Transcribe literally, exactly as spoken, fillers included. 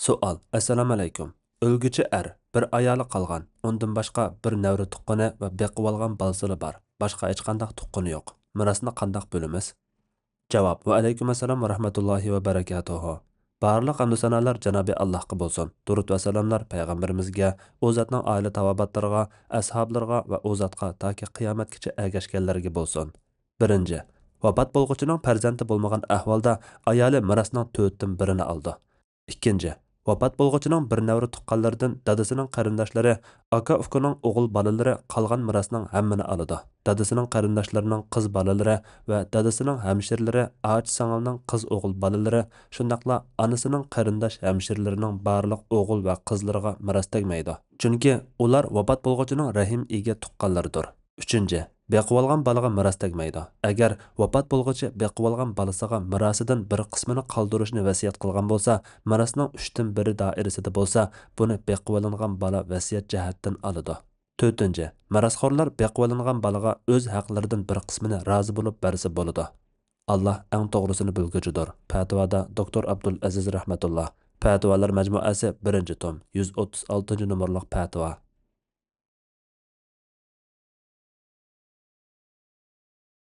سوئال: ئەسسالامۇئەلەيكۇم. ئۆلگۈچى ئەر، بىر ئايالى قالغان، ئۇندىن باشقا بىر نەۋرە تۇغقىنى ۋە بېقىۋالغان بالىسىلا بار. باشقا ھېچقانداق تۇغقىنى يوق. مىراسنى قانداق بۆلىمىز؟ جاۋاب: ۋەئەلەيكۇم ئەسسالام ۋە رەھمەتۇللاھى ۋە بەرەكاتۇھۇ. بارلىق ھەمدۇ سانالار جانابى ئاللاھقا بولسۇن. دۇرۇد ۋە سالاملار پەيغەمبىرىمىزگە، ئۇ زاتنىڭ ئائىلە تاۋابىئاتلىرىغا، ئەسھابلىرىغا ۋە ئۇ زاتقا تاكى قىيامەتكىچە ئەگەشكەنلەرگە بولسۇن. بىرىنچى، ۋاپات بولغۇچىنىڭ پەرزەنتى بولمىغان ئەھۋالدا ئايالى مىراسنىڭ تۆتتىن بىرىنى ئالىدۇ. ئىككىنچى، ۋاپات بولغۇچىنىڭ بىر نەۋرە تۇغقانلىرىدىن دادىسىنىڭ قېرىنداشلىرى، ئاكا-ئۇكىنىڭ ئوغۇل بالىلىرى قالغان مىراسنىڭ ھەممىنى ئالىدۇ. دادىسىنىڭ قېرىنداشلىرىنىڭ قىز بالىلىرى ۋە دادىسىنىڭ ھەمشىرىلىرى، ئاچا-سىڭىلنىڭ قىز-ئوغۇل بالىلىرى، شۇنداقلا ئانىسىنىڭ قېرىنداش ھەمشىرىلىرىنىڭ بارلىق ئوغۇل ۋە قىزلىرىغا مىراس تەگمەيدۇ. چۈنكى ئۇلار ۋاپات بولغۇچىنىڭ رەھىم ئىگە تۇغقانلىرىدۇر. ئۈچىنچى، بېقىۋالغان بالىغا مىراس تەگمەيدۇ. ئەگەر ۋاپات بولغۇچى بېقىۋالغان بالىسىغا مىراسىدىن بىر قىسمىنى قالدۇرۇشنى ۋەسىيەت قىلغان بولسا، مىراسنىڭ ئۈچتىن بىرى دائىرىسىدە بولسا، بۇنى بېقىۋېلىنغان بالا ۋەسىيەت جەھەتتىن ئالىدۇ. تۆتىنچى، مىراسخورلار بېقىۋېلىنغان بالىغا ئۆز ھەقلىرىدىن بىر قىسمىنى رازى بولۇپ بەرسە بولىدۇ. ئاللا ئەڭ توغرىسىنى بىلگۈچىدۇر. پەتىۋادا دوكتور ئابدۇل ئەزىز رەھمەتۇللا. پەتىۋالار مەجمۇئەسى، بىرىنچى توم، يۈز ئوتتۇز ئالتىنچى نومۇرلۇق پەتىۋا.